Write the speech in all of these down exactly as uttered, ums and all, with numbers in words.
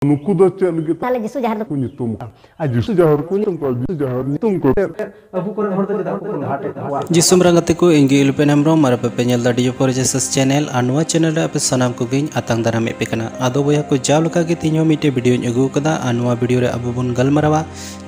ᱱᱩᱠᱩ ᱫᱚ ᱪᱮᱫ ᱞᱟᱹᱜᱤᱫ ᱛᱟᱦᱞᱮ ᱡᱤᱥᱩ ᱡᱟᱦᱮᱨ ᱨᱮᱠᱚ ᱧᱩᱛᱩᱢ ᱠᱟᱜᱼᱟ? ᱟᱨ ᱡᱤᱥᱩ ᱡᱟᱦᱮᱨ ᱠᱚ ᱧᱩᱛᱩᱢ ᱠᱟᱜᱼᱟ, ᱡᱤᱥᱩ ᱡᱟᱦᱮᱨ ᱧᱩᱛᱩᱢ ᱠᱚ ᱪᱮᱫ? ᱟᱵᱚ ᱠᱚᱨᱮᱱ ᱦᱚᱲ ᱫᱚ ᱪᱮᱫᱟᱜ ᱠᱚ ᱠᱚᱱᱵᱷᱟᱨᱴ ᱮᱫ ᱠᱚᱣᱟ? ᱡᱤᱥᱩᱢ ᱨᱟᱝ ᱜᱟᱛᱮ ᱠᱚ, ᱤᱧ ᱜᱮ ᱤᱞᱩᱯᱮᱱ ᱦᱮᱢᱵᱨᱚᱢ ᱟᱨ ᱟᱯᱮ ᱯᱮ ᱧᱮᱞ ᱫᱟ ᱰᱤᱡᱚ ᱯᱚᱨ ᱡᱮᱥᱟᱥ ᱪᱮᱱᱮᱞ᱾ ᱟᱨ ᱱᱚᱣᱟ ᱪᱮᱱᱮᱞ ᱨᱮ ᱟᱯᱮ ᱥᱟᱱᱟᱢ ᱠᱚᱜᱮᱧ ᱟᱛᱟᱝ ᱫᱟᱨᱟᱢᱮᱫ ᱯᱮ ᱠᱟᱱᱟ᱾ ᱟᱫᱚ ᱵᱚᱭᱦᱟ ᱠᱚ, ᱡᱟᱣ ᱞᱮᱠᱟ ᱜᱮ ᱛᱮᱦᱮᱧ ᱦᱚᱸ ᱢᱤᱫᱴᱮᱡ ᱵᱷᱤᱰᱤᱭᱳᱧ ᱟᱹᱜᱩ ᱟᱠᱟᱫᱟ᱾ ᱟᱨ ᱱᱚᱣᱟ ᱵᱷᱤᱰᱤᱭᱳ ᱨᱮ ᱟᱵᱚ ᱵᱚᱱ ᱜᱟᱞᱢᱟᱨᱟᱣᱟ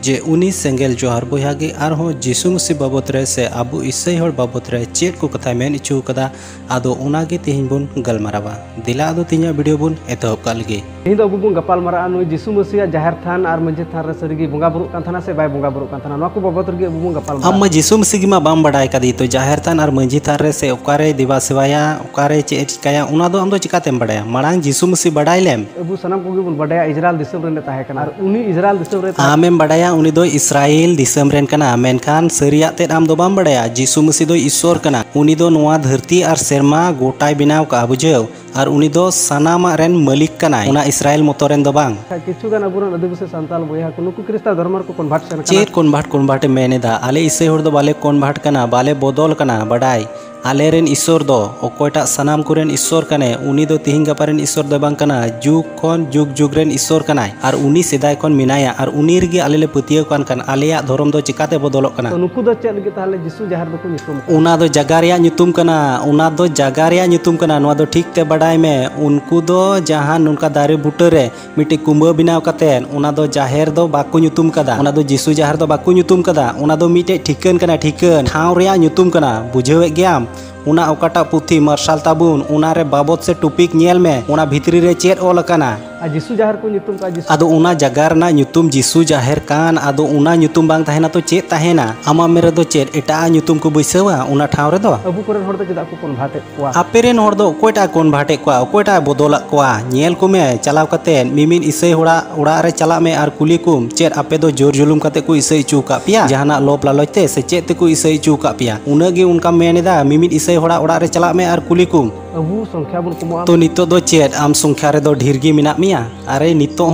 ᱡᱮ ᱩᱱᱤ ᱥᱮᱸᱜᱮᱞ ᱡᱚᱦᱟᱨ ᱵᱚᱭᱦᱟ ᱜᱮ ᱟᱨᱦᱚᱸ ᱡᱤᱥᱩ ᱢᱟᱹᱥᱤ ᱵᱟᱵᱚᱛ ᱨᱮ ᱥᱮ ᱟᱵᱚ ᱤᱥᱟᱹᱭ ᱦᱚᱲ ᱵᱟᱵᱚᱛ ᱨᱮ ᱪᱮᱫ ᱠᱚ ᱠᱟᱛᱷᱟᱭ ᱢᱮᱱ ᱦᱚᱪᱚ ᱟᱠᱟᱫᱟ, ᱟᱫᱚ ᱚᱱᱟ ᱜᱮ ᱛᱮᱦᱮᱧ ᱵᱚᱱ ᱜᱟᱞᱢᱟᱨᱟᱣᱟ᱾ ᱫᱮᱞᱟ ᱟᱫᱚ ᱛᱮᱦᱮᱧᱟᱜ ᱵᱷᱤᱰᱤᱭᱳ ᱵᱚᱱ ᱮᱛᱚᱦᱚᱵ ᱠᱟᱜ ᱞᱮᱜᱮ᱾ ᱛᱮᱦᱮᱧ ᱫᱚ ᱟᱵᱚ ᱵᱚᱱ ᱜᱟᱯᱟᱞ ᱢᱟᱨᱟᱜᱼᱟ ᱱᱩᱭ ᱡᱤᱥᱩ ᱢᱟᱹᱥᱤᱭᱟᱜ ᱡᱟᱦᱮᱨ ᱛᱷᱟᱱ ᱟᱨ ᱢᱟᱹᱡᱷᱤ ᱛᱷᱟᱱ ᱨᱮ ᱥᱟᱹᱨᱤᱜᱮ ᱵᱚᱸᱜᱟ ᱵᱩᱨᱩᱜ ᱠᱟᱱ ᱛᱟᱦᱮᱱᱟ ᱥᱮ ᱵᱟᱭ ᱵᱚᱸᱜᱟ ᱵᱩᱨᱩᱜ ᱠᱟᱱ ᱛᱟᱦᱮᱱᱟ, ᱱᱚᱣᱟ ᱠᱚ ᱵᱟᱵᱚᱛ ᱨᱮᱜᱮ ᱟᱵᱚ ᱵᱚᱱ ᱜᱟᱯᱟᱞ ᱢᱟᱨᱟᱜᱼᱟ᱾ ᱟᱢ ᱢᱟ ᱡᱤᱥᱩ ᱢᱟᱹᱥᱤ ᱜᱮ ᱢᱟ ᱵᱟᱢ ᱵᱟᱰᱟᱭ ᱠᱟᱫᱮ, ᱛᱚ ᱡᱟᱦᱮᱨ ᱛᱷᱟᱱ ᱟᱨ ᱢᱟᱹᱡᱷᱤ ᱛᱷᱟᱱ ᱨᱮ ᱥᱮ ᱚᱠᱟᱨᱮᱭ ᱫᱮᱵᱟ ᱥᱮᱵᱟᱭᱟ, ᱚᱠᱟᱨᱮ ᱪᱮᱫ ᱮ ᱪᱤᱠᱟᱭᱟ, ᱚᱱᱟ ᱫᱚ ᱟᱢ ᱫᱚ ᱪᱤᱠᱟᱛᱮᱢ ᱵᱟᱰᱟᱭᱟ? ᱢᱟᱲᱟᱝ ᱡᱤᱥᱩ ᱢᱟᱹᱥᱤ ᱵᱟᱰᱟᱭ ᱞᱮᱢ᱾ ᱟᱵᱚ ᱥᱟᱱᱟᱢ ᱠᱚᱜᱮ ᱵᱚᱱ ᱵᱟᱰᱟᱭᱟ ᱤᱥᱨᱟᱭᱮᱞ ᱫᱤᱥᱚᱢ ᱨᱮᱱ ᱮ ᱛᱟᱦᱮᱸ ᱠᱟᱱᱟ ᱟᱨ ᱩᱱᱤ ᱤᱥᱨᱟᱭᱮᱞ ᱫᱤᱥᱚᱢ ᱨᱮ ᱛᱟᱦᱮᱸ ᱟᱢᱮᱢ ᱵᱟᱰᱟᱭᱟ ᱩᱱᱤ ᱫᱚ ᱤᱥᱨᱟᱭᱮᱞ ᱫᱤᱥᱚᱢ ᱨᱮᱱ ᱠᱟᱱᱟ, ᱢᱮᱱᱠᱷᱟᱱ ᱥᱟᱹᱨᱤᱭᱟᱜ ᱛᱮᱫ ᱟᱢ ᱫᱚ ᱵᱟᱢ ᱵᱟᱰᱟᱭᱟ᱾ ᱡᱤᱥᱩ ᱢᱟᱹᱥᱤ ᱫᱚ ᱤᱥᱥᱚᱨ ᱠᱟᱱᱟ᱾ ᱩᱱᱤ ᱫᱚ ᱱᱚᱣᱟ ᱫᱷᱟᱹᱨᱛᱤ ᱟᱨ ᱥᱮᱨᱢᱟ ᱜᱚᱴᱟᱭ ᱵᱮᱱᱟᱣ ᱠᱟᱜᱼᱟ, ᱵᱩᱡᱷᱟᱹᱣ? ᱟᱨ ᱩᱱᱤ ᱫᱚ ᱥᱟᱱᱟᱢᱟᱜ ᱨᱮᱱ ᱢᱟᱹᱞᱤᱠ ᱠᱟᱱᱟᱭ, ᱚᱱᱟ ᱤᱥᱨᱟᱭᱮᱞ ᱢᱚᱛᱚ ᱨᱮᱱ ᱫᱚ ᱵᱟᱝ᱾ ᱠᱤᱪᱷᱩ ᱜᱟᱱ ᱟᱵᱚᱨᱮᱱ ᱟᱹᱫᱤᱵᱟᱹᱥᱤ ᱥᱟᱱᱛᱟᱞ ᱵᱚᱭᱦᱟ ᱠᱚ ᱱᱩᱠᱩ ᱠᱨᱤᱥᱛᱟᱱ ᱫᱷᱚᱨᱢᱚ ᱨᱮᱠᱚ ᱠᱚᱱᱵᱷᱟᱨᱴ ᱥᱮᱱ ᱠᱟᱱᱟ᱾ ᱪᱮᱫ ᱠᱚᱱᱵᱷᱟᱨᱴ? ᱠᱚᱱᱵᱷᱟᱨᱴ ᱮ ᱢᱮᱱ ᱮᱫᱟ? ᱟᱞᱮ ᱤᱥᱟᱹᱭ ᱦᱚᱲ ᱫᱚ ᱵᱟᱞᱮ ᱠᱚᱱᱵᱷᱟᱨᱴ ᱠᱟᱱᱟ, ᱵᱟᱞᱮ ᱵᱚᱫᱚᱞ ᱠᱟᱱᱟ, ᱵᱟᱰᱟᱭ᱾ ᱟᱞᱮᱨᱮᱱ ᱤᱥᱥᱚᱨ ᱫᱚ ᱚᱠᱚᱭᱴᱟᱜ ᱥᱟᱱᱟᱢ ᱠᱚᱨᱮᱱ ᱤᱥᱥᱚᱨ ᱠᱟᱱᱟᱭ, ᱩᱱᱤ ᱫᱚ ᱛᱤᱦᱤᱧ ᱜᱟᱯᱟ ᱨᱮᱱ ᱤᱥᱥᱚᱨ ᱫᱚ ᱵᱟᱝ ᱠᱟᱱᱟ, ᱡᱩᱜᱽ ᱠᱷᱚᱱ ᱡᱩᱜᱽ ᱡᱩᱜᱽ ᱨᱮᱱ ᱤᱥᱥᱚᱨ ᱠᱟᱱᱟᱭ᱾ ᱟᱨ ᱩᱱᱤ ᱥᱮᱫᱟᱭ ᱠᱷᱚᱱ ᱢᱮᱱᱟᱭᱟ, ᱟᱨ ᱩᱱᱤ ᱨᱮᱜᱮ ᱟᱞᱮ ᱞᱮ ᱯᱟᱹᱛᱭᱟᱹᱣ ᱠᱟᱱ ᱠᱷᱟᱱ ᱟᱞᱮᱭᱟᱜ ᱫᱷᱚᱨᱚᱢ ᱫᱚ ᱪᱤᱠᱟᱛᱮ ᱵᱚᱫᱚᱞᱚᱜ ᱠᱟᱱᱟ? ᱛᱚ ᱱᱩᱠᱩ ᱫᱚ ᱪᱮᱫ ᱞᱟᱹᱜᱤᱫ ᱛᱟᱦᱞᱮ ᱡᱤᱥᱩ ᱡᱟᱦᱮᱨ ᱫᱚᱠᱚ ᱧᱩᱛᱩᱢ ᱠᱟᱜᱼᱟ? ᱚᱱᱟ ᱫᱚ ᱡᱟᱜᱟ ᱨᱮᱭᱟᱜ ᱧᱩᱛᱩᱢ ᱠᱟᱱᱟ, ᱚᱱᱟ ᱫᱚ ᱡᱟᱜᱟ ᱨᱮᱭᱟᱜ ᱧᱩᱛᱩᱢ ᱠᱟᱱᱟ, ᱱᱚᱣᱟ ᱫᱚ ᱴᱷᱤᱠ ᱛᱮ ᱵᱟᱰᱟᱭ ᱢᱮ᱾ ᱩᱱᱠᱩ ᱫᱚ ᱡᱟᱦᱟᱸ ᱱᱚᱝᱠᱟ ᱫᱟᱨᱮ ᱵᱩᱴᱟᱹ ᱨᱮ ᱢᱤᱫᱴᱤᱡ ᱠᱩᱢᱵᱟᱹ ᱵᱮᱱᱟᱣ ᱠᱟᱛᱮᱫ, ᱚᱱᱟ ᱫᱚ ᱡᱟᱦᱮᱨ ᱫᱚ ᱵᱟᱠᱚ ᱧᱩᱛᱩᱢ ᱠᱟᱫᱟ, ᱚᱱᱟ ᱫᱚ ᱡᱤᱥᱩ ᱡᱟᱦᱮᱨ ᱫᱚ ᱵᱟᱠᱚ ᱧᱩᱛᱩᱢ ᱠᱟᱫᱟ, ᱚᱱᱟ ᱫᱚ ᱢᱤᱫᱴᱮᱡ ᱴᱷᱤᱠᱟᱹᱱ ᱠᱟᱱᱟ, ᱴᱷᱤᱠᱟᱹᱱ ᱴᱷᱟᱶ ᱨᱮᱭᱟᱜ ᱧᱩᱛᱩᱢ ᱠᱟᱱᱟ, ᱵᱩᱡᱷᱟᱹᱣᱮᱫ ᱜᱮᱭᱟᱢ? ᱚᱱᱟ ᱚᱠᱟᱴᱟᱜ ᱯᱩᱛᱷᱤ ᱢᱟᱨᱥᱟᱞ ᱛᱟᱵᱚᱱ, ᱚᱱᱟ ᱨᱮ ᱵᱟᱵᱚᱛ ᱥᱮ ᱴᱚᱯᱤᱠ ᱧᱮᱞ ᱢᱮ, ᱚᱱᱟ ᱵᱷᱤᱛᱨᱤ ᱨᱮ ᱪᱮᱫ ᱚᱞ ᱟᱠᱟᱱᱟ? ᱟᱨ ᱡᱤᱥᱩ ᱡᱟᱦᱮᱨ ᱠᱚ ᱧᱩᱛᱩᱢ ᱠᱟᱜᱼᱟ, ᱡᱤᱥᱩ ᱟᱫᱚ ᱚᱱᱟ ᱡᱟᱭᱜᱟ ᱨᱮᱱᱟᱜ ᱧᱩᱛᱩᱢ ᱡᱤᱥᱩ ᱡᱟᱦᱮᱨ ᱠᱟᱱ, ᱟᱫᱚ ᱚᱱᱟ ᱧᱩᱛᱩᱢ ᱵᱟᱝ ᱛᱟᱦᱮᱱᱟ ᱛᱚ ᱪᱮᱫ ᱛᱟᱦᱮᱱᱟ? ᱟᱢᱟᱜ ᱢᱮᱫ ᱨᱮᱫᱚ ᱪᱮᱫ ᱮᱴᱟᱜ ᱧᱩᱛᱩᱢ ᱠᱚ ᱵᱟᱹᱭᱥᱟᱹᱣᱟ ᱚᱱᱟ ᱴᱷᱟᱶ ᱨᱮᱫᱚ? ᱟᱵᱚ ᱠᱚᱨᱮᱱ ᱦᱚᱲ ᱫᱚ ᱪᱮᱫᱟᱜ ᱠᱚ ᱠᱚᱱᱵᱷᱟᱨᱴ ᱮᱫ ᱠᱚᱣᱟ? ᱟᱯᱮ ᱨᱮᱱ ᱦᱚᱲ ᱫᱚ ᱚᱠᱚᱭᱴᱟᱜ ᱮ ᱠᱚᱱᱵᱷᱟᱨᱴ ᱮᱫ ᱠᱚᱣᱟ? ᱚᱠᱚᱭᱴᱟᱜ ᱮ ᱵᱚᱫᱚᱞᱟᱜ ᱠᱚᱣᱟ? ᱧᱮᱞ ᱠᱚᱢᱮ, ᱪᱟᱞᱟᱣ ᱠᱟᱛᱮᱫ ᱢᱤᱢᱤᱫ ᱤᱥᱟᱹᱭ ᱦᱚᱲᱟᱜ ᱚᱲᱟᱜ ᱨᱮ ᱪᱟᱞᱟᱜ ᱢᱮ ᱟᱨ ᱠᱩᱞᱤ ᱠᱚᱢ, ᱪᱮᱫ ᱟᱯᱮ ᱫᱚ ᱡᱳᱨ ᱡᱩᱞᱩᱢ ᱠᱟᱛᱮᱫ ᱠᱚ ᱤᱥᱟᱹᱭ ᱦᱚᱪᱚ ᱟᱠᱟᱫ ᱯᱮᱭᱟ? ᱡᱟᱦᱟᱱᱟᱜ ᱞᱳᱵᱷ ᱞᱟᱞᱚᱪ ᱛᱮ ᱥᱮ ᱪᱮᱫ ᱛᱮᱠᱚ ᱤᱥᱟᱹᱭ ᱦᱚᱪᱚ ᱟᱠᱟᱫ ᱯᱮᱭᱟ? ᱩᱱᱟᱹᱜ ᱜᱮ ᱚᱱᱠᱟᱢ ᱢᱮᱱ ᱮᱫᱟ, ᱢᱤᱢᱤᱫ ᱤᱥᱟᱹᱭ ᱦᱚᱲᱟᱜ ᱚᱲᱟᱜ ᱨᱮ ᱪᱟᱞᱟᱜ ᱢᱮ ᱟᱨ ᱠᱩᱞᱤ ᱠᱚᱢ᱾ ᱟᱵᱚ ᱥᱚᱝᱠᱷᱭᱟ ᱵᱚᱱ ᱠᱚᱢᱚᱜᱼᱟ᱾ ᱛᱚ ᱱᱤᱛᱚᱜ ᱫᱚ ᱪᱮᱫ ᱟᱢ ᱥᱚᱝᱠᱷᱭᱟ ᱨᱮᱫᱚ ᱰᱷᱮᱨ ᱜᱮ ᱢᱮᱱᱟᱜ ᱢᱮᱭᱟ? ᱟᱨᱮ ᱱᱤᱛᱚᱜ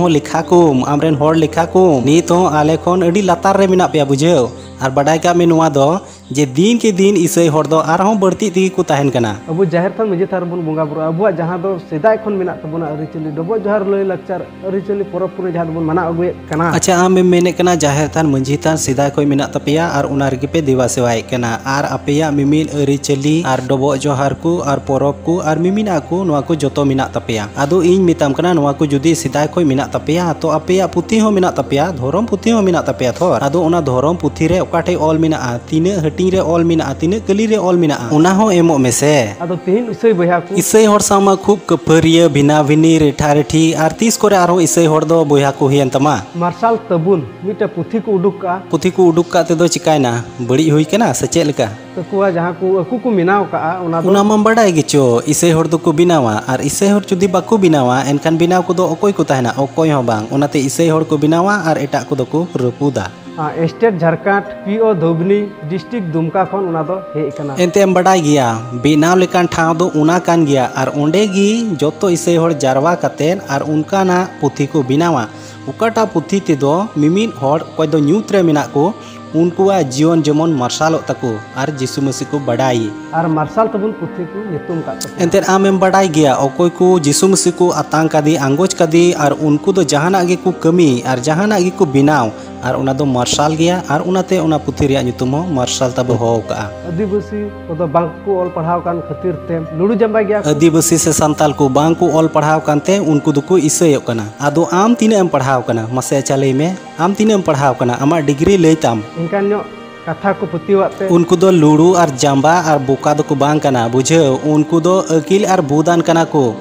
ᱦᱚᱸ ᱞᱮᱠᱷᱟ ᱠᱚᱢ, ᱟᱢᱨᱮᱱ ᱦᱚᱲ ᱞᱮᱠᱷᱟ ᱠᱚᱢ᱾ ᱱᱤᱛ ᱦᱚᱸ ᱟᱞᱮ ᱠᱷᱚᱱ ᱟᱹᱰᱤ ᱞᱟᱛᱟᱨ ᱨᱮ ᱢᱮᱱᱟᱜ ᱯᱮᱭᱟ, ᱵᱩᱡᱷᱟᱹᱣ᱾ ᱟᱨ ᱵᱟᱰᱟᱭ ᱠᱟᱜ ᱢᱮ ᱱᱚᱣᱟ ᱫᱚ, ᱡᱮ ᱫᱤᱱ ᱠᱮ ᱫᱤᱱ ᱤᱥᱟᱹᱭ ᱦᱚᱲ ᱫᱚ ᱟᱨᱦᱚᱸ ᱵᱟᱹᱲᱛᱤ ᱛᱮᱜᱮ ᱠᱚ ᱛᱟᱦᱮᱱ ᱠᱟᱱᱟ᱾ ᱟᱵᱚ ᱡᱟᱦᱮᱨ ᱛᱷᱟᱱ ᱢᱟᱹᱡᱷᱤ ᱛᱷᱟᱱ ᱨᱮᱵᱚᱱ ᱵᱚᱸᱜᱟ ᱵᱩᱨᱩᱜᱼᱟ, ᱟᱵᱚᱣᱟᱜ ᱡᱟᱦᱟᱸ ᱫᱚ ᱥᱮᱫᱟᱭ ᱠᱷᱚᱱ ᱢᱮᱱᱟᱜ ᱛᱟᱵᱚᱱᱟ ᱟᱹᱨᱤᱪᱟᱹᱞᱤ, ᱰᱚᱵᱚᱜ ᱡᱚᱦᱟᱨ ᱞᱟᱹᱭ ᱞᱟᱠᱪᱟᱨ, ᱟᱹᱨᱤᱪᱟᱹᱞᱤ ᱯᱚᱨᱚᱵᱽ ᱯᱩᱱᱟᱹᱭ ᱡᱟᱦᱟᱸ ᱫᱚᱵᱚᱱ ᱢᱟᱱᱟᱣ ᱟᱹᱜᱩᱭᱮᱫ ᱠᱟᱱᱟ᱾ ᱟᱪᱪᱷᱟ, ᱟᱢᱮᱢ ᱢᱮᱱᱮᱫ ᱠᱟᱱᱟ ᱡᱟᱦᱮᱨ ᱛᱷᱟᱱ ᱢᱟᱹᱡᱷᱤ ᱛᱷᱟᱱ ᱥᱮᱫᱟᱭ ᱠᱷᱚᱱ ᱢᱮᱱᱟᱜ ᱛᱟᱯᱮᱭᱟ ᱟᱨ ᱚᱱᱟ ᱨᱮᱜᱮ ᱯᱮ ᱫᱮᱵᱟ ᱥᱮᱵᱟᱭᱮᱫ ᱠᱟᱱᱟ, ᱟᱨ ᱟᱯᱮᱭᱟᱜ ᱢᱤᱢᱤᱫ ᱟᱹᱨᱤᱪᱟᱹᱞᱤ ᱟᱨ ᱰᱚᱵᱚᱜ ᱡᱚᱦᱟᱨ ᱠᱚ ᱟᱨ ᱯᱚᱨᱚᱵᱽ ᱠᱚ ᱟᱨ ᱢᱤᱢᱤᱫᱟᱜ ᱠᱚ, ᱱᱚᱣᱟ ᱠᱚ ᱡᱚᱛᱚ ᱢᱮᱱᱟᱜ ᱛᱟᱯᱮᱭᱟ᱾ ᱟᱫᱚ ᱤᱧ ᱢᱮᱛᱟᱢ ᱠᱟᱱᱟ, ᱱᱚᱣᱟ ᱠᱚ ᱡᱩᱫᱤ ᱥᱮᱫᱟᱭ ᱠᱷᱚᱱ ᱢᱮᱱᱟᱜ ᱛᱟᱯᱮᱭᱟ, ᱛᱚ ᱟᱯᱮᱭᱟᱜ ᱯᱩᱛᱷᱤ ᱦᱚᱸ ᱢᱮᱱᱟᱜ ᱛᱟᱯᱮᱭᱟ, ᱫᱷᱚᱨᱚᱢ ᱯᱩᱛᱷᱤ ᱦᱚᱸ ᱢᱮᱱᱟᱜ ᱛᱟᱯᱮᱭᱟ ᱛᱷᱚᱨ᱾ ᱟᱫᱚ ᱚᱱᱟ ᱫᱷᱚᱨᱚᱢ ᱯᱩᱛᱷᱤ ᱨᱮ ᱚᱠᱟ ᱴᱷᱮᱡ ᱚᱞ ᱢᱮᱱᱟᱜᱼᱟ, ᱛᱤᱱᱟᱹᱜ ᱦᱟᱹᱴᱤᱧ ᱨᱮ ᱚᱞ ᱢᱮᱱᱟᱜᱼᱟ, ᱛᱤᱱᱟᱹᱜ ᱠᱟᱹᱞᱤ ᱨᱮ ᱚᱞ ᱢᱮᱱᱟᱜᱼᱟ, ᱚᱱᱟ ᱦᱚᱸ ᱮᱢᱚᱜ ᱢᱮᱥᱮ᱾ ᱟᱫᱚ ᱛᱮᱦᱮᱧ ᱤᱥᱟᱹᱭ ᱵᱚᱭᱦᱟ ᱠᱚ ᱤᱥᱟᱹᱭ ᱦᱚᱲ ᱥᱟᱶ ᱢᱟ ᱠᱷᱩᱵ ᱠᱟᱹᱯᱷᱟᱹᱨᱤᱭᱟᱹ, ᱵᱷᱤᱱᱟ ᱵᱷᱤᱱᱤ, ᱨᱮᱴᱷᱟ ᱨᱮᱴᱷᱤ, ᱟᱨ ᱛᱤᱥ ᱠᱚᱨᱮ ᱟᱨᱦᱚᱸ ᱤᱥᱟᱹᱭ ᱦᱚᱲ ᱫᱚ ᱵᱚᱭᱦᱟ ᱠᱚ ᱦᱩᱭᱮᱱ ᱛᱟᱢᱟ? ᱢᱟᱨᱥᱟᱞ ᱛᱟᱹᱵᱩᱱ ᱢᱤᱫᱴᱮᱡ ᱯᱩᱛᱷᱤ ᱠᱚ ᱩᱰᱩᱠ ᱠᱟᱜᱼᱟ᱾ ᱯᱩᱛᱷᱤ ᱠᱚ ᱩᱰᱩᱠ ᱠᱟᱜ ᱛᱮᱫᱚ ᱪᱤᱠᱟᱭᱱᱟ? ᱵᱟᱹᱲᱤᱡ ᱦᱩᱭ ᱠᱟᱱᱟ ᱥᱮ ᱪᱮᱫ ᱞᱮᱠᱟ? ᱛᱟᱠᱚᱣᱟ ᱡᱟᱦᱟᱸ ᱠᱚ ᱟᱠᱚ ᱠᱚ ᱵᱮᱱᱟᱣ ᱠᱟᱜᱼᱟ, ᱚᱱᱟ ᱫᱚ ᱚᱱᱟ ᱢᱟᱢ ᱵᱟᱰᱟᱭ ᱜᱮᱪᱚ, ᱤᱥᱟᱹᱭ ᱦᱚᱲ ᱫᱚᱠᱚ ᱵᱮᱱᱟᱣᱟ, ᱟᱨ ᱤᱥᱟᱹᱭ ᱦᱚᱲ ᱡᱩᱫᱤ ᱵᱟᱠᱚ ᱵᱮᱱᱟᱣᱟ, ᱮᱱᱠᱷᱟᱱ ᱵᱮᱱᱟᱣ ᱠᱚᱫᱚ ᱚᱠᱚᱭ ᱠᱚ ᱛᱟᱦᱮᱱᱟ? ᱚᱠᱚᱭ ᱦᱚᱸ ᱵᱟᱝ᱾ ᱚᱱᱟᱛᱮ ᱤᱥᱟᱹᱭ ᱦᱚᱲ ᱠᱚ ᱵᱮᱱᱟᱣᱟ ᱟᱨ ᱮᱴᱟᱜ ᱠᱚᱫᱚ ᱠᱚ ᱨᱟᱹᱯᱩᱫᱟ᱾ ᱟᱨ ᱥᱴᱮᱴ ᱡᱷᱟᱲᱠᱷᱚᱸᱰ, ᱯᱤ ᱳ ᱫᱷᱚᱵᱽᱱᱤ, ᱰᱤᱥᱴᱨᱤᱠᱴ ᱫᱩᱢᱠᱟ ᱠᱷᱚᱱ ᱚᱱᱟ ᱫᱚ ᱦᱮᱡ ᱟᱠᱟᱱᱟ᱾ ᱮᱱᱛᱮ ᱮᱢ ᱵᱟᱰᱟᱭ ᱜᱮᱭᱟ, ᱵᱮᱱᱟᱣ ᱞᱮᱠᱟᱱ ᱴᱷᱟᱶ ᱫᱚ ᱚᱱᱟ ᱠᱟᱱ ᱜᱮᱭᱟ, ᱟᱨ ᱚᱸᱰᱮ ᱜᱮ ᱡᱚᱛᱚ ᱤᱥᱟᱹᱭ ᱦᱚᱲ ᱡᱟᱨᱣᱟ ᱠᱟᱛᱮᱫ ᱟᱨ ᱚᱱᱠᱟᱱᱟᱜ ᱯᱩᱛᱷᱤ ᱠᱚ ᱵᱮᱱᱟᱣᱟ᱾ ᱚᱠᱟᱴᱟᱜ ᱯᱩᱛᱷᱤ ᱛᱮᱫᱚ ᱢᱤᱢᱤᱫ ᱦᱚᱲ ᱚᱠᱚᱭ ᱫᱚ ᱧᱩᱛ ᱨᱮ ᱢᱮᱱᱟᱜ ᱠᱚ, ᱩᱱᱠᱩᱣᱟᱜ ᱡᱤᱭᱚᱱ ᱡᱮᱢᱚᱱ ᱢᱟᱨᱥᱟᱞᱚᱜ ᱛᱟᱠᱚ ᱟᱨ ᱡᱤᱥᱩ ᱢᱟᱹᱥᱤ ᱠᱚ ᱵᱟᱰᱟᱭ᱾ ᱟᱨ ᱢᱟᱨᱥᱟᱞ ᱛᱟᱵᱚᱱ ᱯᱩᱛᱷᱤ ᱠᱚ ᱧᱩᱛᱩᱢ ᱠᱟᱜ ᱛᱟᱠᱚᱣᱟ᱾ ᱮᱱᱛᱮᱫ ᱟᱢᱮᱢ ᱵᱟᱰᱟᱭ ᱜᱮᱭᱟ, ᱚᱠᱚᱭ ᱠᱚ ᱡᱤᱥᱩ ᱢᱟᱹᱥᱤ ᱠᱚ ᱟᱛᱟᱝ ᱠᱟᱫᱮ, ᱟᱸᱜᱚᱪ ᱠᱟᱫᱮ, ᱟᱨ ᱩᱱᱠᱩ ᱫᱚ ᱡᱟᱦᱟᱱᱟᱜ ᱜᱮᱠᱚ ᱠᱟᱹᱢᱤ ᱟᱨ ᱡᱟᱦᱟᱱᱟᱜ ᱜᱮᱠᱚ ᱵᱮᱱᱟᱣ, ᱟᱨ ᱚᱱᱟ ᱫᱚ ᱢᱟᱨᱥᱟᱞ ᱜᱮᱭᱟ, ᱟᱨ ᱚᱱᱟᱛᱮ ᱚᱱᱟ ᱯᱩᱛᱷᱤ ᱨᱮᱭᱟᱜ ᱧᱩᱛᱩᱢ ᱦᱚᱸ ᱢᱟᱨᱥᱟᱞ ᱛᱟᱵᱚ ᱦᱚᱦᱚ ᱠᱟᱜᱼᱟ᱾ ᱟᱹᱫᱤᱵᱟᱹᱥᱤ ᱠᱚᱫᱚ ᱵᱟᱝ ᱠᱚ ᱚᱞ ᱯᱟᱲᱦᱟᱣ ᱠᱟᱱ ᱠᱷᱟᱹᱛᱤᱨ ᱛᱮ ᱞᱩᱲᱩ ᱡᱟᱢᱵᱟᱭ ᱜᱮᱭᱟ ᱠᱚ᱾ ᱟᱹᱫᱤᱵᱟᱹᱥᱤ ᱥᱮ ᱥᱟᱱᱛᱟᱞ ᱠᱚ ᱵᱟᱝ ᱠᱚ ᱚᱞ ᱯᱟᱲᱦᱟᱣ ᱠᱟᱱᱛᱮ ᱩᱱᱠᱩ ᱫᱚᱠᱚ ᱤᱥᱟᱹᱭᱚᱜ ᱠᱟᱱᱟ᱾ ᱟᱫᱚ ᱟᱢ ᱛᱤᱱᱟᱹᱜ ᱮᱢ ᱯᱟᱲᱦᱟᱣ ᱠᱟᱱᱟ? ᱢᱟᱥᱮ ᱟᱪᱪᱷᱟ ᱞᱟᱹᱭ ᱢᱮ, ᱟᱢ ᱛᱤᱱᱟᱹᱜ ᱮᱢ ᱯᱟᱲᱦᱟᱣ ᱠᱟᱱᱟ? ᱟᱢᱟᱜ ᱰᱤᱜᱽᱨᱤ ᱞᱟᱹᱭ ᱛᱟᱢ᱾ ᱤᱱᱠᱟᱱ ᱧᱚᱜ ᱠᱟᱛᱷᱟ ᱠᱚ ᱯᱟᱹᱛᱭᱟᱹᱣᱟᱜ ᱛᱮ᱾ ᱩᱱᱠᱩ ᱫᱚ ᱞᱩᱲᱩ ᱟᱨ ᱡᱟᱸᱵᱟ ᱟᱨ ᱵᱚᱠᱟ ᱫᱚᱠᱚ ᱵᱟᱝ ᱠᱟᱱᱟ, ᱵᱩᱡᱷᱟᱹᱣ᱾ ᱩᱱᱠᱩ ᱫᱚ ᱟᱹᱠᱤᱞ ᱟᱨ ᱵᱩᱫᱟᱱ ᱠᱟᱱᱟ ᱠᱚ᱾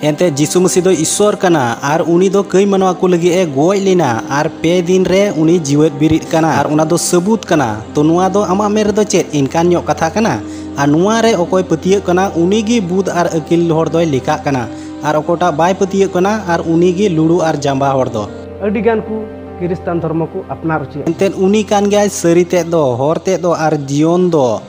ᱮᱱᱛᱮ ᱡᱤᱥᱩ ᱢᱟᱹᱥᱤ ᱫᱚ ᱤᱥᱥᱚᱨ ᱠᱟᱱᱟ ᱟᱨ ᱩᱱᱤ ᱫᱚ ᱠᱟᱹᱭ ᱢᱟᱱᱣᱟ ᱠᱚ ᱞᱟᱹᱜᱤᱫ ᱮ ᱜᱚᱡ ᱞᱮᱱᱟ ᱟᱨ ᱯᱮ ᱫᱤᱱ ᱨᱮ ᱩᱱᱤ ᱡᱤᱣᱮᱫ ᱵᱮᱨᱮᱫ ᱠᱟᱱᱟ, ᱟᱨ ᱚᱱᱟ ᱫᱚ ᱥᱟᱹᱵᱩᱛ ᱠᱟᱱᱟ᱾ ᱛᱚ ᱱᱚᱣᱟ ᱫᱚ ᱟᱢᱟᱜ ᱢᱮᱱ ᱨᱮᱫᱚ ᱪᱮᱫ ᱤᱱᱠᱟᱱ ᱧᱚᱜ ᱠᱟᱛᱷᱟ ᱠᱟᱱᱟ? ᱟᱨ ᱱᱚᱣᱟ ᱨᱮ ᱚᱠᱚᱭ ᱯᱟᱹᱛᱭᱟᱹᱜ ᱠᱟᱱᱟ, ᱩᱱᱤ ᱜᱮ ᱵᱩᱫ ᱟᱨ ᱟᱹᱠᱤᱞ ᱦᱚᱲ ᱫᱚᱭ ᱞᱮᱠᱷᱟᱜ ᱠᱟᱱᱟ, ᱟᱨ ᱚᱠᱚᱭᱴᱟᱜ ᱵᱟᱭ ᱯᱟᱹᱛᱭᱟᱹᱜ ᱠᱟᱱᱟ, ᱟᱨ ᱩᱱᱤ ᱜᱮ ᱞᱩᱲᱩ ᱟᱨ ᱡᱟᱸᱵᱟ ᱦᱚᱲ ᱫᱚ᱾ ᱟᱹᱰᱤ ᱜᱟᱱ ᱠᱚ ᱠᱷᱨᱤᱥᱴᱟᱱ ᱫᱷᱚᱨᱢᱚ ᱠᱚ ᱟᱯᱱᱟᱨ ᱦᱚᱪᱚᱭᱟ᱾ ᱮᱱᱛᱮᱫ ᱩᱱᱤ ᱠᱟᱱ ᱜᱮᱭᱟᱭ ᱥᱟᱹᱨᱤ ᱛᱮᱫ ᱫᱚ, ᱦᱚᱨ ᱛᱮᱫ ᱫᱚ, ᱟᱨ ᱡᱤᱭᱚᱱ ᱫᱚ᱾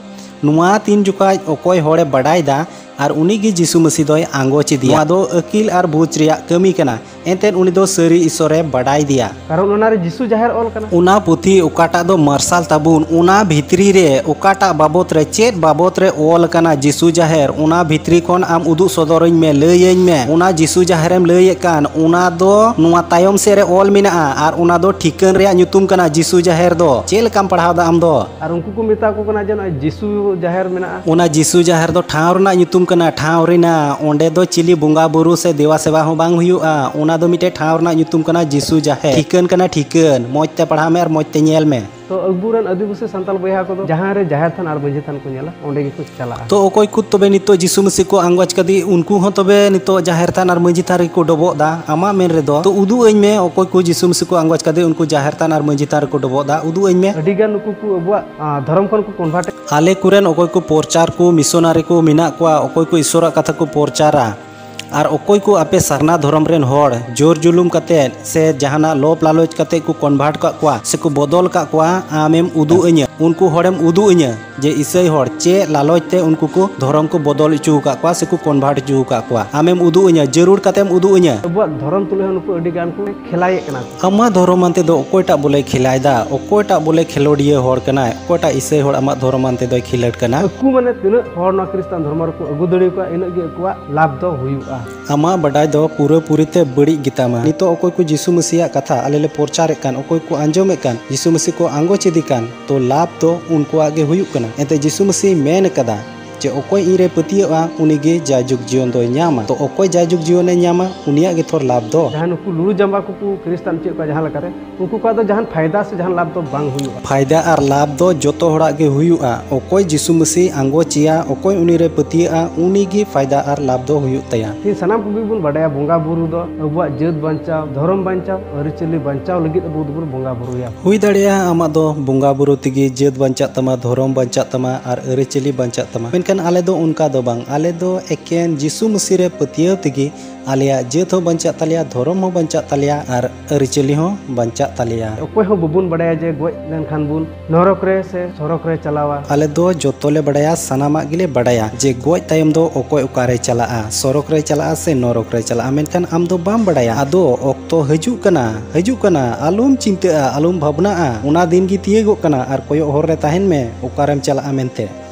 ᱱᱚᱣᱟ ᱛᱤᱱ ᱡᱚᱠᱷᱟᱡ ᱚᱠᱚᱭ ᱦᱚᱲᱮ ᱵᱟᱰᱟᱭ ᱫᱟ, ᱟᱨ ᱩᱱᱤ ᱜᱮ ᱡᱤᱥᱩ ᱢᱟᱹᱥᱤ ᱫᱚᱭ ᱟᱸᱜᱚᱪ ᱮᱫᱮᱭᱟ᱾ ᱱᱚᱣᱟ ᱫᱚ ᱟᱹᱠᱤᱞ ᱟᱨ ᱵᱩᱡᱽ ᱨᱮᱭᱟᱜ ᱠᱟᱹᱢᱤ ᱠᱟᱱᱟ᱾ ᱮᱱᱛᱮᱫ ᱩᱱᱤ ᱫᱚ ᱥᱟᱹᱨᱤ ᱤᱥᱚᱨᱮ ᱵᱟᱰᱟᱭ ᱮᱫᱮᱭᱟ᱾ ᱠᱟᱨᱚᱱ ᱚᱱᱟ ᱨᱮ ᱡᱤᱥᱩ ᱡᱟᱦᱮᱨ ᱚᱞ ᱠᱟᱱᱟ᱾ ᱚᱱᱟ ᱯᱩᱛᱷᱤ ᱚᱠᱟᱴᱟᱜ ᱫᱚ ᱢᱟᱨᱥᱟᱞ ᱛᱟᱵᱚᱱ, ᱚᱱᱟ ᱵᱷᱤᱛᱨᱤ ᱨᱮ ᱚᱠᱟᱴᱟᱜ ᱵᱟᱵᱚᱛ ᱨᱮ, ᱪᱮᱫ ᱵᱟᱵᱚᱛ ᱨᱮ ᱚᱞ ᱟᱠᱟᱱᱟ ᱡᱤᱥᱩ ᱡᱟᱦᱮᱨ, ᱚᱱᱟ ᱵᱷᱤᱛᱨᱤ ᱠᱷᱚᱱ ᱟᱢ ᱩᱫᱩᱜ ᱥᱚᱫᱚᱨᱟᱹᱧ ᱢᱮ, ᱞᱟᱹᱭᱟᱹᱧ ᱢᱮ᱾ ᱚᱱᱟ ᱡᱤᱥᱩ ᱡᱟᱦᱮᱨᱮᱢ ᱞᱟᱹᱭᱮᱫ ᱠᱟᱱ, ᱚᱱᱟ ᱫᱚ ᱱᱚᱣᱟ ᱛᱟᱭᱚᱢ ᱥᱮᱫ ᱨᱮ ᱚᱞ ᱢᱮᱱᱟᱜᱼᱟ, ᱟᱨ ᱚᱱᱟ ᱫᱚ ᱴᱷᱤᱠᱟᱹᱱ ᱨᱮᱭᱟᱜ ᱧᱩᱛᱩᱢ ᱠᱟᱱᱟ ᱡᱤᱥᱩ ᱡᱟᱦᱮᱨ ᱫᱚ᱾ ᱪᱮᱫ ᱞᱮᱠᱟᱢ ᱯᱟᱲᱦᱟᱣ ᱮᱫᱟ ᱟᱢ ᱫᱚ? ᱟᱨ ᱩᱱᱠᱩ ᱠᱚ ᱢᱮᱛᱟ ᱠᱚ ᱠᱟᱱᱟ ᱡᱮ ᱱᱚᱜᱼᱚᱭ ᱡᱤᱥᱩ ᱡᱟᱦᱮᱨ ᱢᱮᱱᱟᱜᱼᱟ᱾ ᱚᱱᱟ ᱡᱤᱥᱩ ᱡᱟᱦᱮᱨ ᱫᱚ ᱴᱷᱟᱶ ᱨᱮᱱᱟᱜ ᱧᱩᱛᱩᱢ ᱠᱟᱱᱟ, ᱴᱷᱟᱶ ᱨᱮᱱᱟᱜ᱾ ᱚᱸᱰᱮ ᱫᱚ ᱪᱤᱞᱤ ᱵᱚᱸᱜᱟ ᱵᱩᱨᱩ ᱥᱮ ᱫᱮᱵᱟ ᱥᱮᱵᱟ ᱦᱚᱸ ᱵᱟᱝ ᱦᱩᱭᱩᱜᱼᱟ᱾ ᱚᱱᱟ ᱫᱚ ᱢᱤᱫᱴᱮᱡ ᱴᱷᱟᱶ ᱨᱮᱱᱟᱜ ᱧᱩᱛᱩᱢ ᱠᱟᱱᱟ, ᱡᱤᱥᱩ ᱡᱟᱦᱮᱨ᱾ ᱴᱷᱤᱠᱟᱹᱱ ᱠᱟᱱᱟ, ᱴᱷᱤᱠᱟᱹᱱ᱾ ᱢᱚᱡᱽ ᱛᱮ ᱯᱟᱲᱦᱟᱣ ᱢᱮ ᱟᱨ ᱢᱚᱡᱽ ᱛᱮ ᱧᱮᱞ ᱢᱮ᱾ ᱛᱚ ᱟᱵᱚᱨᱮᱱ ᱟᱹᱫᱤᱵᱟᱹᱥᱤ ᱥᱟᱱᱛᱟᱲ ᱵᱚᱭᱦᱟ ᱠᱚᱫᱚ ᱡᱟᱦᱟᱸ ᱨᱮ ᱡᱟᱦᱮᱨ ᱛᱷᱟᱱ ᱟᱨ ᱢᱟᱹᱡᱷᱤ ᱛᱷᱟᱱ ᱠᱚ ᱧᱮᱞᱟ, ᱚᱸᱰᱮ ᱜᱮᱠᱚ ᱪᱟᱞᱟᱜᱼᱟ᱾ ᱛᱚ ᱚᱠᱚᱭ ᱠᱚ ᱛᱚᱵᱮ ᱱᱤᱛᱚᱜ ᱡᱤᱥᱩ ᱢᱟᱹᱥᱤ ᱠᱚ ᱟᱸᱜᱚᱪ ᱠᱟᱫᱮ, ᱩᱱᱠᱩ ᱦᱚᱸ ᱛᱚᱵᱮ ᱱᱤᱛᱚᱜ ᱡᱟᱦᱮᱨ ᱛᱷᱟᱱ ᱟᱨ ᱢᱟᱹᱡᱷᱤ ᱛᱷᱟᱱ ᱨᱮᱠᱚ ᱰᱚᱵᱚᱜ ᱫᱟ? ᱟᱢᱟᱜ ᱢᱮᱱ ᱨᱮᱫᱚ᱾ ᱛᱚ ᱩᱫᱩᱜ ᱟᱹᱧ ᱢᱮ, ᱚᱠᱚᱭ ᱠᱚ ᱡᱤᱥᱩ ᱢᱟᱹᱥᱤ ᱠᱚ ᱟᱸᱜᱚᱪ ᱠᱟᱫᱮ, ᱩᱱᱠᱩ ᱡᱟᱦᱮᱨ ᱛᱷᱟᱱ ᱟᱨ ᱢᱟᱹᱡᱷᱤ ᱛᱷᱟᱱ ᱨᱮᱠᱚ ᱰᱚᱵᱚᱜ ᱫᱟ, ᱩᱫᱩᱜ ᱟᱹᱧ ᱢᱮ᱾ ᱟᱹᱰᱤ ᱜᱟᱱ ᱱᱩᱠᱩ ᱠᱚ ᱟᱵᱚᱣᱟᱜ, ᱟ, ᱫᱷᱚᱨᱚᱢ ᱠᱷᱚᱱ ᱠᱚ ᱠᱚᱱᱵᱷᱟᱨᱴ᱾ ᱟᱞᱮ ᱠᱚᱨᱮᱱ ᱚᱠᱚᱭ ᱠᱚ ᱯᱨᱚᱪᱟᱨ ᱠᱚ, ᱢᱤᱥᱚᱱᱟᱨᱤ ᱠᱚ ᱢᱮᱱᱟᱜ ᱠᱚᱣᱟ, ᱚᱠᱚᱭ ᱠᱚ ᱤᱥᱚᱨᱟᱜ ᱠᱟᱛᱷᱟ ᱠᱚ ᱯᱨᱚᱪᱟᱨᱟ, ᱟᱨ ᱚᱠᱚᱭ ᱠᱚ ᱟᱯᱮ ᱥᱟᱨᱱᱟ ᱫᱷᱚᱨᱚᱢ ᱨᱮᱱ ᱦᱚᱲ ᱡᱳᱨ ᱡᱩᱞᱩᱢ ᱠᱟᱛᱮᱫ ᱥᱮ ᱡᱟᱦᱟᱱᱟᱜ ᱞᱳᱵᱷ ᱞᱟᱞᱚᱪ ᱠᱟᱛᱮᱫ ᱠᱚ ᱠᱚᱱᱵᱷᱟᱨᱴ ᱠᱟᱜ ᱠᱚᱣᱟ ᱥᱮ ᱠᱚ ᱵᱚᱫᱚᱞ ᱠᱟᱜ ᱠᱚᱣᱟ, ᱟᱢᱮᱢ ᱩᱫᱩᱜ ᱟᱹᱧᱟ᱾ ᱩᱱᱠᱩ ᱦᱚᱲᱮᱢ ᱩᱫᱩᱜ ᱟᱹᱧᱟ ᱡᱮ ᱤᱥᱟᱹᱭ ᱦᱚᱲ ᱪᱮᱫ ᱞᱟᱞᱚᱪ ᱛᱮ ᱩᱱᱠᱩ ᱠᱚ ᱫᱷᱚᱨᱚᱢ ᱠᱚ ᱵᱚᱫᱚᱞ ᱦᱚᱪᱚ ᱟᱠᱟᱫ ᱠᱚᱣᱟ ᱥᱮ ᱠᱚ ᱠᱚᱱᱵᱷᱟᱨᱴ ᱦᱚᱪᱚ ᱟᱠᱟᱫ ᱠᱚᱣᱟ᱾ ᱟᱢᱮᱢ ᱩᱫᱩᱜ ᱟᱹᱧᱟ, ᱡᱟᱹᱨᱩᱲ ᱠᱟᱛᱮᱢ ᱩᱫᱩᱜ ᱟᱹᱧᱟ᱾ ᱟᱵᱚᱣᱟᱜ ᱫᱷᱚᱨᱚᱢ ᱛᱩᱞᱩᱡ ᱦᱚᱸ ᱱᱩᱠᱩ ᱟᱹᱰᱤ ᱜᱟᱱ ᱠᱚ ᱠᱷᱮᱞᱟᱭᱮᱫ ᱠᱟᱱᱟ᱾ ᱟᱢᱟᱜ ᱫᱷᱚᱨᱚᱢᱟᱱ ᱛᱮᱫᱚ ᱚᱠᱚᱭᱴᱟᱜ ᱵᱚᱞᱮ ᱠᱷᱮᱞᱟᱭᱮᱫᱟ? ᱚᱠᱚᱭᱴᱟᱜ ᱵᱚᱞᱮ ᱠᱷᱮᱞᱳᱰᱤᱭᱟᱹ ᱦᱚᱲ ᱠᱟᱱᱟᱭ? ᱚᱠᱚᱭᱴᱟᱜ ᱤᱥᱟᱹᱭ ᱦᱚᱲ ᱟᱢᱟᱜ ᱫᱷᱚᱨᱚᱢᱟᱱ ᱛᱮᱫᱚᱭ ᱠᱷᱮᱞᱳᱰ ᱠᱟᱱᱟ? ᱟᱹᱠᱩ ᱢᱟᱱᱮ ᱛᱤᱱᱟᱹᱜ ᱦᱚᱲ ᱱᱚᱣᱟ ᱠᱷᱨᱤᱥᱴᱟᱱ ᱫᱷᱚᱨᱢᱚ ᱨᱮᱠᱚ ᱟᱹᱜᱩ ᱫᱟᱲᱮᱭᱟᱠᱚᱣᱟ, ᱤᱱᱟᱹᱜ ᱜᱮ ᱟᱠᱚᱣᱟᱜ ᱞᱟᱵᱷ ᱫᱚ ᱦᱩᱭᱩᱜᱼᱟ᱾ ᱟᱢᱟᱜ ᱵᱟᱰᱟᱭ ᱫᱚ ᱯᱩᱨᱟᱹᱯᱩᱨᱤ ᱛᱮ ᱵᱟᱹᱲᱤᱡ ᱜᱮᱛᱟᱢᱟ᱾ ᱱᱤᱛᱚᱜ ᱚᱠᱚᱭ ᱠᱚ ᱡᱤᱥᱩ ᱢᱟᱹᱥᱤᱭᱟᱜ ᱠᱟᱛᱷᱟ ᱟᱞᱮ ᱞᱮ ᱯᱨᱚᱪᱟᱨᱮᱫ ᱠᱟᱱ, ᱚᱠᱚᱭ ᱠᱚ ᱟᱸᱡᱚᱢᱮᱫ ᱠᱟᱱ, ᱡᱤᱥᱩ ᱢᱟᱹᱥᱤ ᱠᱚ ᱟᱸᱜᱚᱪ ᱤᱫᱤ ᱠᱟᱱ, ᱛᱚ ᱞᱟᱵᱷ ᱫᱚ ᱩᱱᱠᱩᱣᱟᱜ ᱜᱮ ᱦᱩᱭᱩᱜ ᱠᱟᱱᱟ᱾ ᱮᱱᱛᱮ ᱡᱤᱥᱩ ᱢᱟᱹᱥᱤ ᱢᱮᱱ ᱟᱠᱟᱫᱟ ᱡᱮ ᱚᱠᱚᱭ ᱤᱧ ᱨᱮ ᱯᱟᱹᱛᱭᱟᱹᱜᱼᱟ, ᱩᱱᱤ ᱜᱮ ᱡᱟᱭᱡᱩᱜᱽ ᱡᱤᱭᱚᱱ ᱫᱚᱭ ᱧᱟᱢᱟ᱾ ᱛᱚ ᱚᱠᱚᱭ ᱡᱟᱭᱡᱩᱜᱽ ᱡᱤᱭᱚᱱᱮ ᱧᱟᱢᱟ, ᱩᱱᱤᱭᱟᱜ ᱜᱮ ᱛᱷᱚᱨ ᱞᱟᱵᱷ ᱫᱚ᱾ ᱡᱟᱦᱟᱸ ᱱᱩᱠᱩ ᱞᱩᱞᱩ ᱡᱟᱢᱵᱟ ᱠᱚᱠᱚ ᱠᱷᱨᱤᱥᱴᱟᱱ ᱦᱚᱪᱚᱭᱮᱫ ᱠᱚᱣᱟ ᱡᱟᱦᱟᱸ ᱞᱮᱠᱟᱛᱮ, ᱩᱱᱠᱩ ᱠᱚᱣᱟᱜ ᱫᱚ ᱡᱟᱦᱟᱱ ᱯᱷᱟᱭᱫᱟ ᱥᱮ ᱡᱟᱦᱟᱱ ᱞᱟᱵᱷ ᱫᱚ ᱵᱟᱝ ᱦᱩᱭᱩᱜᱼᱟ᱾ ᱯᱷᱟᱭᱫᱟ ᱟᱨ ᱞᱟᱵᱷ ᱫᱚ ᱡᱚᱛᱚ ᱦᱚᱲᱟᱜ ᱜᱮ ᱦᱩᱭᱩᱜᱼᱟ᱾ ᱚᱠᱚᱭ ᱡᱤᱥᱩ ᱢᱟᱹᱥᱤ ᱟᱸᱜᱚᱪᱮᱭᱟ, ᱚᱠᱚᱭ ᱩᱱᱤ ᱨᱮ ᱯᱟᱹᱛᱭᱟᱹᱜᱼᱟ, ᱩᱱᱤ ᱜᱮ ᱯᱷᱟᱭᱫᱟ ᱟᱨ ᱞᱟᱵᱷ ᱫᱚ ᱦᱩᱭᱩᱜ ᱛᱟᱭᱟ᱾ ᱛᱮᱦᱮᱧ ᱥᱟᱱᱟᱢ ᱠᱚᱜᱮ ᱵᱚᱱ ᱵᱟᱰᱟᱭᱟ, ᱵᱚᱸᱜᱟ ᱵᱩᱨᱩ ᱫᱚ ᱟᱵᱚᱣᱟᱜ ᱡᱟᱹᱛ ᱵᱟᱧᱪᱟᱣ, ᱫᱷᱚᱨᱚᱢ ᱵᱟᱧᱪᱟᱣ, ᱟᱹᱨᱤᱪᱟᱹᱞᱤ ᱵᱟᱧᱪᱟᱣ ᱞᱟᱹᱜᱤᱫ ᱟᱵᱚ ᱫᱚᱵᱚᱱ ᱵᱚᱸᱜᱟ ᱵᱩᱨᱩᱭᱟ᱾ ᱦᱩᱭ ᱫᱟᱲᱮᱭᱟᱜᱼᱟ ᱟᱢᱟᱜ ᱫᱚ ᱵᱚᱸᱜᱟ ᱵᱩᱨᱩ ᱛᱮᱜᱮ ᱡᱟᱹᱛ ᱵᱟᱧᱪᱟᱜ ᱛᱟᱢᱟ, ᱫᱷᱚᱨᱚᱢ ᱵᱟᱧᱪᱟᱜ ᱛᱟᱢᱟ ᱟᱨ ᱟᱹᱨᱤᱪᱟᱹᱞᱤ ᱵᱟᱧᱪᱟᱜ ᱛᱟᱢᱟ, ᱢᱮᱱᱠᱷᱟᱱ ᱢᱮᱱᱠᱷᱟᱱ ᱟᱞᱮ ᱫᱚ ᱚᱱᱠᱟ ᱫᱚ ᱵᱟᱝ, ᱟᱞᱮ ᱫᱚ ᱮᱠᱮᱱ ᱡᱤᱥᱩ ᱢᱟᱹᱥᱤ ᱨᱮ ᱯᱟᱹᱛᱭᱟᱹᱣ ᱛᱮᱜᱮ ᱟᱞᱮᱭᱟᱜ ᱡᱟᱹᱛ ᱦᱚᱸ ᱵᱟᱧᱪᱟᱜ ᱛᱟᱞᱮᱭᱟ, ᱫᱷᱚᱨᱚᱢ ᱦᱚᱸ ᱵᱟᱧᱪᱟᱜ ᱛᱟᱞᱮᱭᱟ ᱟᱨ ᱟᱹᱨᱤᱪᱟᱹᱞᱤ ᱦᱚᱸ ᱵᱟᱧᱪᱟᱜ ᱛᱟᱞᱮᱭᱟ᱾ ᱚᱠᱚᱭ ᱦᱚᱸ ᱵᱟᱵᱚᱱ ᱵᱟᱲᱟᱭᱟ ᱡᱮ ᱜᱚᱡ ᱞᱮᱱᱠᱷᱟᱱ ᱵᱚᱱ ᱱᱚᱨᱚᱠ ᱨᱮ ᱥᱮ ᱥᱚᱨᱚᱠ ᱨᱮ ᱪᱟᱞᱟᱣᱟ᱾ ᱟᱞᱮ ᱫᱚ ᱡᱚᱛᱚ ᱞᱮ ᱵᱟᱲᱟᱭᱟ, ᱥᱟᱱᱟᱢᱟᱜ ᱜᱮᱞᱮ ᱵᱟᱲᱟᱭᱟ ᱡᱮ ᱜᱚᱡ ᱛᱟᱭᱚᱢ ᱫᱚ ᱚᱠᱚᱭ ᱚᱠᱟᱨᱮ ᱪᱟᱞᱟᱜᱼᱟ, ᱥᱚᱨᱚᱠ ᱨᱮ ᱪᱟᱞᱟᱜᱼᱟ ᱥᱮ ᱱᱚᱨᱚᱠ ᱨᱮ ᱪᱟᱞᱟᱜᱼᱟ᱾ ᱢᱮᱱᱠᱷᱟᱱ ᱟᱢ ᱫᱚ ᱵᱟᱢ ᱵᱟᱲᱟᱭᱟ᱾ ᱟᱫᱚ ᱚᱠᱛᱚ ᱦᱤᱡᱩᱜ ᱠᱟᱱᱟ, ᱦᱤᱡᱩᱜ ᱠᱟᱱᱟ, ᱟᱞᱚᱢ ᱪᱤᱱᱛᱟᱹᱜᱼᱟ, ᱟᱞᱚᱢ ᱵᱷᱟᱵᱽᱱᱟᱜᱼᱟ᱾ ᱚᱱᱟ ᱫᱤᱱ ᱜᱮ ᱛᱤᱭᱟᱹᱜᱚᱜ ᱠᱟᱱᱟ ᱟᱨ ᱠᱚᱭᱚᱜ ᱦᱚᱨ ᱨᱮ ᱛᱟᱦᱮᱱ ᱢᱮ ᱚᱠᱟᱨᱮᱢ ᱪᱟᱞᱟᱜᱼᱟ ᱢᱮᱱᱛᱮ᱾